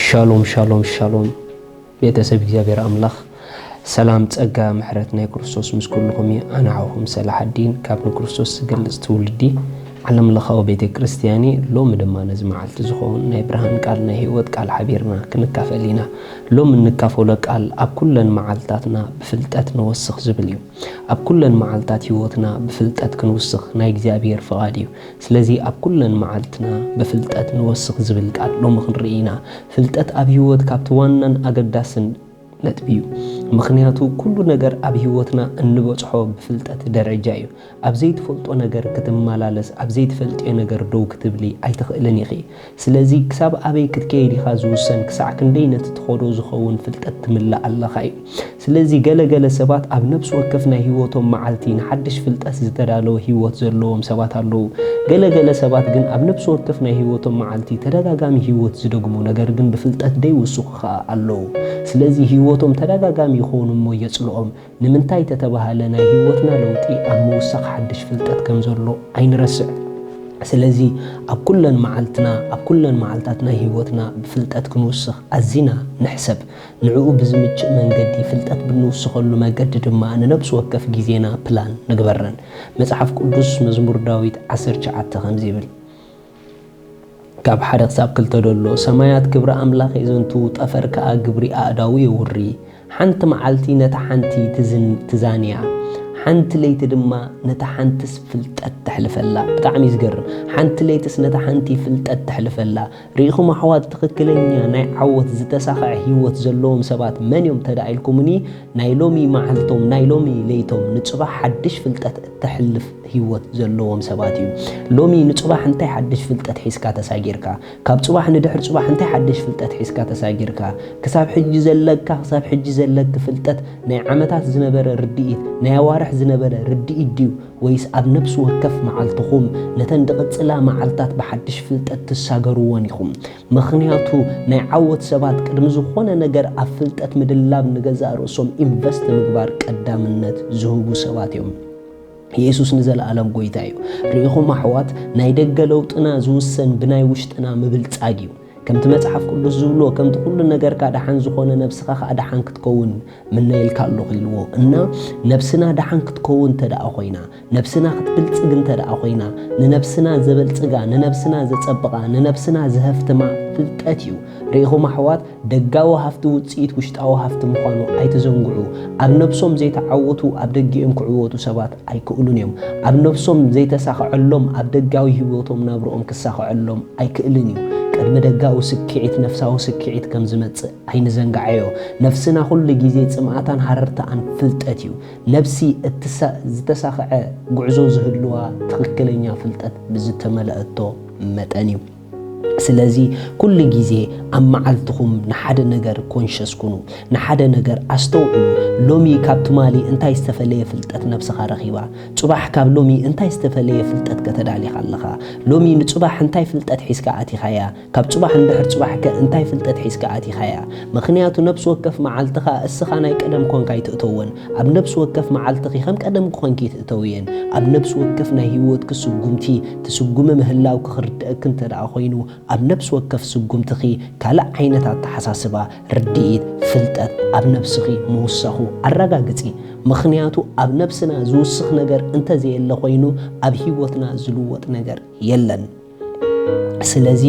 ሻሎም ሻሎም ሻሎም። ቤተሰብ እግዚኣብሔር ኣምላኽ ሰላም ጸጋ ምሕረት ናይ ክርስቶስ ምስ ኩልኹም እዩ። ኣነ ዓኹም ሰላሓዲን ካብ ንክርስቶስ ዝገልጽ ትውልዲ ዓለም ለኻዊ ቤተ ክርስቲያን እየ። ሎሚ ድማ ነዚ መዓልቲ ዝኸውን ናይ ብርሃን ቃል ናይ ህይወት ቃል ሓቢርና ክንካፈል ኢና። ሎሚ እንካፈሎ ቃል ኣብ ኩለን መዓልታትና ብፍልጠት ንወስኽ ዝብል እዩ። ኣብ ኩለን መዓልታት ህይወትና ብፍልጠት ክንውስኽ ናይ እግዚኣብሔር ፍቓድ እዩ። ስለዚ ኣብ ኩለን መዓልትና ብፍልጠት ንወስኽ ዝብል ቃል ሎሚ ክንርኢ ኢና። ፍልጠት ኣብ ህይወት ካብቲ ዋናን ኣገዳስን ነጥቢ እዩ። ምኽንያቱ ኩሉ ነገር ኣብ ህይወትና እንበጽሖ ብፍልጠት ደረጃ እዩ። ኣብ ዘይትፈልጦ ነገር ክትመላለስ፣ ኣብ ዘይትፈልጥዮ ነገር ደው ክትብሊ ኣይትኽእልን ኢኺ። ስለዚ ክሳብ ኣበይ ክትከይድ ኢኻ ዝውሰን፣ ክሳዕ ክንደይ ነቲ ትኸዶ ዝኸውን ፍልጠት ትምልእ ኣለኻ እዩ። ስለዚ ገለ ገለ ሰባት ኣብ ነፍሲ ወከፍ ናይ ህይወቶም መዓልቲ ንሓድሽ ፍልጠት ዝተዳለወ ህይወት ዘለዎም ሰባት ኣለዉ። ገለ ገለ ሰባት ግን ኣብ ነፍሲ ወከፍ ናይ ህይወቶም መዓልቲ ተደጋጋሚ ህይወት ዝደግሙ፣ ነገር ግን ብፍልጠት ደይውስኹ ኸኣ ኣለዉ። ስለዚ ህይወቶም ተደጋጋሚ ይኸውን እሞ የጽልኦም። ንምንታይ ተተባህለ ናይ ህይወትና ለውጢ ኣብ ምውሳኽ ሓድሽ ፍልጠት ከም ዘሎ ኣይንረስዕ። ስለዚ ኣብ ኩለን መዓልትና፣ ኣብ ኩለን መዓልታት ናይ ህይወትና ብፍልጠት ክንውስኽ ኣዚና ንሕሰብ። ንዕኡ ብዝምችእ መንገዲ ፍልጠት ብንውስኸሉ መገዲ ድማ ንነብሲ ወከፍ ግዜና ፕላን ንግበረን። መጽሓፍ ቅዱስ መዝሙር ዳዊት ዓሰርተ ትሽዓተ ከምዚ ይብል፣ ካብ ሓደ ክሳብ ክልተ ደሎ፣ ሰማያት ክብሪ ኣምላኽ የዘንቱ፣ ጠፈር ከኣ ግብሪ ኣእዳዉ የውሪ። ሓንቲ መዓልቲ ነታ ሓንቲ ትዝን-፣ ትዛንያ፣ ሓንቲ ለይቲ ድማ ነታ ሓንትስ ፍልጠት ተሕልፈላ። ብጣዕሚ እዩ ዝገርም። ሓንቲ ለይትስ ነታ ሓንቲ ፍልጠት ተሕልፈላ። ርኢኹም ኣሕዋት፣ ትኽክለኛ ናይ ዓወት ዝተሳኽዐ ህይወት ዘለዎም ሰባት መን እዮም ተዳ ኢልኩምኒ፣ ናይ ሎሚ መዓልቶም፣ ናይ ሎሚ ለይቶም ንጽባሕ ሓድሽ ፍልጠት እተሕልፍ ህይወት ዘለዎም ሰባት እዩ። ሎሚ ንጽባሕ እንታይ ሓድሽ ፍልጠት ሒዝካ ተሳጊርካ? ካብ ጽባሕ ንድሕር ጽባሕ እንታይ ሓድሽ ፍልጠት ሒዝካ ተሳጊርካ? ክሳብ ሕጂ ዘለካ፣ ክሳብ ሕጂ ዘለኪ ፍልጠት ናይ ዓመታት ዝነበረ ርድኢት፣ ናይ ኣዋርሕ ዝነበረ ርድኢት ድዩ? ወይስ ኣብ ነፍሲ ወከፍ መዓልትኹም ነተን ዝቕጽላ መዓልታት ብሓድሽ ፍልጠት ትሳገርዎን ኢኹም? ምኽንያቱ ናይ ዓወት ሰባት ቅድሚ ዝኾነ ነገር ኣብ ፍልጠት ምድላብ ንገዛእ ርእሶም ኢንቨስት ምግባር ቀዳምነት ዝህቡ ሰባት እዮም። የሱስ ንዘለኣለም ጎይታ እዩ። ርኢኹም ኣሕዋት፣ ናይ ደገ ለውጥና ዝውሰን ብናይ ውሽጥና ምብልጻግ እዩ። ከምቲ መጽሓፍ ቅዱስ ዝብሎ፣ "ከምቲ ኩሉ ነገርካ ደሓን ዝኾነ ነብስኻ ከኣ ደሓን ክትከውን ምነየልካ ኣለኹ" ኢልዎ። እና ነብስና ደሓን ክትከውን እንተ ደኣ ኮይና፣ ነብስና ክትብልጽግ እንተ ደኣ ኮይና፣ ንነብስና ዘበልጽጋ፣ ንነብስና ዘጸብቓ፣ ንነብስና ዘሀፍትማ ፍልጠት እዩ። ርኢኹም ኣሕዋት፣ ደጋዊ ሃፍቲ ውጽኢት ውሽጣዊ ሃፍቲ ምዃኑ ኣይትዘንግዑ። ኣብ ነብሶም ዘይተዓወቱ ኣብ ደጊኦም ክዕወቱ ሰባት ኣይክእሉን እዮም። ኣብ ነብሶም ዘይተሳኽዐሎም ኣብ ደጋዊ ህይወቶም ናብርኦም ክሳኽዐሎም ኣይክእልን እዩ። ቅድሚ ደጋዊ ስክዒት ነፍሳዊ ስክዒት ከም ዝመጽእ ኣይንዘንግዓዮ። ነፍስና ኩሉ ግዜ ጽምኣታን ሃረርታኣን ፍልጠት እዩ። ነፍሲ እትሳ-፣ ዝተሳኽዐ ጉዕዞ ዝህልዋ ትኽክለኛ ፍልጠት ብዝተመልአቶ መጠን እዩ። ስለዚ ኩሉ ግዜ ኣብ መዓልትኹም ንሓደ ነገር ኮንሸስ ኩኑ፣ ንሓደ ነገር ኣስተውዕሉ። ሎሚ ካብ ትማሊ እንታይ ዝተፈለየ ፍልጠት ነብስኻ ረኺባ? ጽባሕ ካብ ሎሚ እንታይ ዝተፈለየ ፍልጠት ከተዳሊኻ ኣለኻ? ሎሚ ንጽባሕ እንታይ ፍልጠት ሒዝካ ኣቲኻያ? ካብ ጽባሕ ንድሕር ጽባሕ ከ እንታይ ፍልጠት ሒዝካ ኣቲኻያ? ምኽንያቱ ነብሲ ወከፍ መዓልትኻ እስኻ ናይ ቀደም ኮንካ ኣይትእተወን። ኣብ ነብሲ ወከፍ መዓልትኺ ከም ቀደም ኮንኪ ትእተውየን። ኣብ ነብሲ ወከፍ ናይ ህይወትኪ ስጉምቲ፣ ትስጉሚ ምህላውኪ ክርድአኪ እንተ ደኣ ኮይኑ፣ ኣብ ነብሲ ወከፍ ስጉምትኺ ካልእ ዓይነት ኣተሓሳስባ፣ ርድኢት፣ ፍልጠት ኣብ ነብስኺ ምውሳኹ ኣረጋግጺ። ምኽንያቱ ኣብ ነብስና ዝውስኽ ነገር እንተ ዘየለ ኮይኑ፣ ኣብ ህይወትና ዝልወጥ ነገር የለን። ስለዚ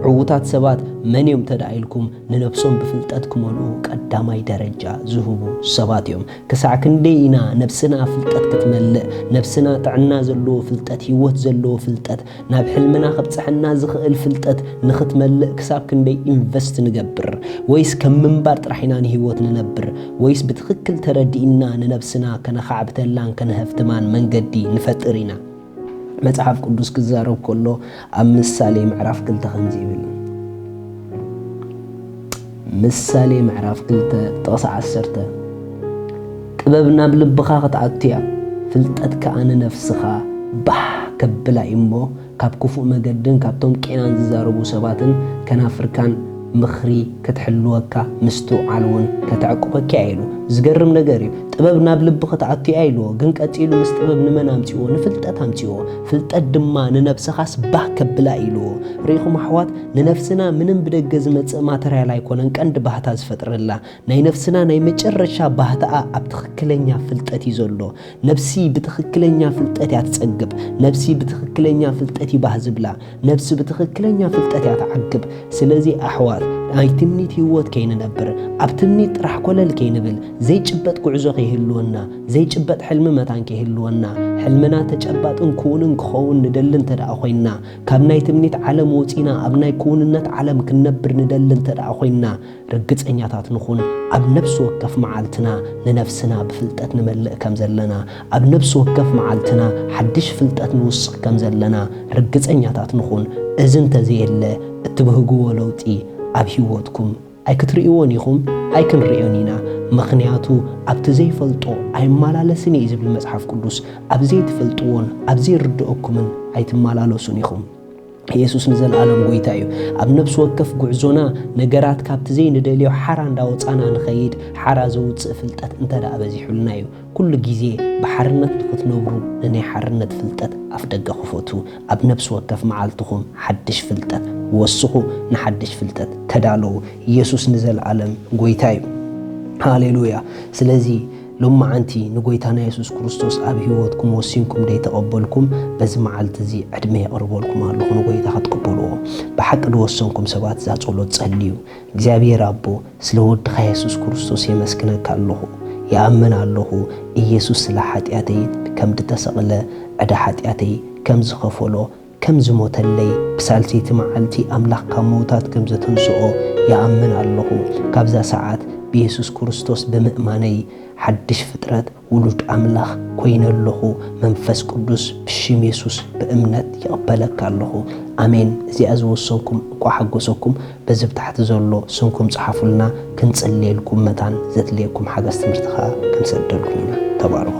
ዕዉታት ሰባት መን እዮም ተደኣ ኢልኩም፣ ንነብሶም ብፍልጠት ክመልኡ ቀዳማይ ደረጃ ዝህቡ ሰባት እዮም። ክሳዕ ክንደይ ኢና ነብስና ፍልጠት ክትመልእ፣ ነብስና ጥዕና ዘለዎ ፍልጠት፣ ህይወት ዘለዎ ፍልጠት፣ ናብ ሕልምና ከብጽሐና ዝኽእል ፍልጠት ንኽትመልእ ክሳብ ክንደይ ኢንቨስት ንገብር? ወይስ ከም ምንባር ጥራሕ ኢና ንህይወት ንነብር? ወይስ ብትኽክል ተረዲእና ንነብስና ከነኻዕብተላን ከነሀፍትማን መንገዲ ንፈጥር ኢና? መጽሓፍ ቅዱስ ክዛረብ ከሎ ኣብ ምሳሌ ምዕራፍ ክልተ ከምዚ ይብል። ምሳሌ ምዕራፍ ክልተ ጥቕሲ ዓሰርተ፣ "ጥበብ ናብ ልብኻ ክትኣቱ እያ፣ ፍልጠት ከኣ ንነፍስኻ ባህ ከብላ እዩ እሞ፣ ካብ ክፉእ መገድን ካብቶም ቄናን ዝዛረቡ ሰባትን ከናፍርካን ምኽሪ ክትሕልወካ፣ ምስትውዓል እውን ከተዕቁበካ እያ" ኢሉ። ዝገርም ነገር እዩ። ጥበብ ናብ ልቢ ክትኣቱ እያ ኢልዎ። ግን ቀጺሉ ምስ ጥበብ ንመን ኣምጺዎ? ንፍልጠት ኣምጺዎ። ፍልጠት ድማ ንነብስኻስ ባህ ከብላ ኢልዎ። ርኢኹም ኣሕዋት፣ ንነፍስና ምንም ብደገ ዝመጽእ ማተርያል ኣይኮነን ቀንዲ ባህታ ዝፈጥረላ። ናይ ነፍስና ናይ መጨረሻ ባህታኣ ኣብ ትኽክለኛ ፍልጠት እዩ ዘሎ። ነፍሲ ብትኽክለኛ ፍልጠት እያ ትጸግብ። ነፍሲ ብትኽክለኛ ፍልጠት ይባህ ዝብላ። ነፍሲ ብትኽክለኛ ፍልጠት እያ ትዓግብ። ስለዚ ኣሕዋት፣ ናይ ትምኒት ህይወት ከይንነብር፣ ኣብ ትምኒት ጥራሕ ኮለል ከይንብል፣ ዘይጭበጥ ጉዕዞ ከይህልወና፣ ዘይጭበጥ ሕልሚ መታን ከይህልወና፣ ሕልምና ተጨባጥን ክውንን ክኸውን ንደሊ እንተ ደኣ ኮይንና፣ ካብ ናይ ትምኒት ዓለም ወጺና ኣብ ናይ ክውንነት ዓለም ክንነብር ንደሊ እንተ ደኣ ኮይንና፣ ርግጸኛታት ንኹን። ኣብ ነፍሲ ወከፍ መዓልትና ንነፍስና ብፍልጠት ንመልእ ከም ዘለና፣ ኣብ ነፍሲ ወከፍ መዓልትና ሓድሽ ፍልጠት ንውስኽ ከም ዘለና ርግጸኛታት ንኹን። እዚ እንተዘየለ፣ እትብህግዎ ለውጢ ኣብ ህይወትኩም ኣይክትርእይዎን ኢኹም፣ ኣይክንርእዮን ኢና። ምኽንያቱ ኣብቲ ዘይፈልጦ ኣይመላለስን እየ ዝብል መጽሓፍ ቅዱስ። ኣብ ዘይትፈልጥዎን ኣብ ዘይርድኦኩምን ኣይትመላለሱን ኢኹም። የሱስ ንዘለኣለም ጎይታ እዩ። ኣብ ነፍሲ ወከፍ ጉዕዞና ነገራት ካብቲ ዘይንደልዮ ሓራ እንዳወጻና ንኸይድ፣ ሓራ ዘውጽእ ፍልጠት እንተ ደኣ በዚሑልና እዩ። ኩሉ ግዜ ብሓርነት ንኽትነብሩ ንናይ ሓርነት ፍልጠት ኣፍ ደገ ክፈቱ። ኣብ ነፍሲ ወከፍ መዓልትኹም ሓድሽ ፍልጠት ወስኹ፣ ንሓድሽ ፍልጠት ተዳለዉ። የሱስ ንዘለኣለም ጎይታ እዩ። ሃሌሉያ። ስለዚ ሎማዓንቲ ንጎይታና የሱስ ክርስቶስ ኣብ ህይወትኩም ወሲንኩም ደይተቐበልኩም፣ በዚ መዓልቲ እዚ ዕድመ የቕርበልኩም ኣለኹ ንጎይታ ክትቅበልዎ። ብሓቂ ዝወሰንኩም ሰባት እዛ ጸሎት ጸልዩ። እግዚኣብሔር ኣቦ፣ ስለ ወድኻ የሱስ ክርስቶስ የመስግነካ ኣለኹ። ይኣምን ኣለኹ፣ ኢየሱስ ስለ ሓጢኣተይ ከም ዝተሰቕለ፣ ዕዳ ሓጢኣተይ ከም ዝኸፈሎ፣ ከም ዝሞተለይ፣ ብሳልሰይቲ መዓልቲ ኣምላኽ ካብ ምዉታት ከም ዘተንስኦ ይኣምን ኣለኹ። ካብዛ ሰዓት ብየሱስ ክርስቶስ ብምእማነይ ሓድሽ ፍጥረት ውሉድ ኣምላኽ ኮይነ ኣለኹ። መንፈስ ቅዱስ ብሽም የሱስ ብእምነት ይቕበለካ ኣለኹ። ኣሜን። እዚኣ ዝወሰንኩም እንኳዕ ሓጎሰኩም። በዚ ብታሕቲ ዘሎ ስምኩም ጸሓፉልና፣ ክንጽልየልኩም መታን ዘድልየኩም ሓገዝ ትምህርቲ ከኣ ክንሰደልኩም ኢና። ተባረኹ።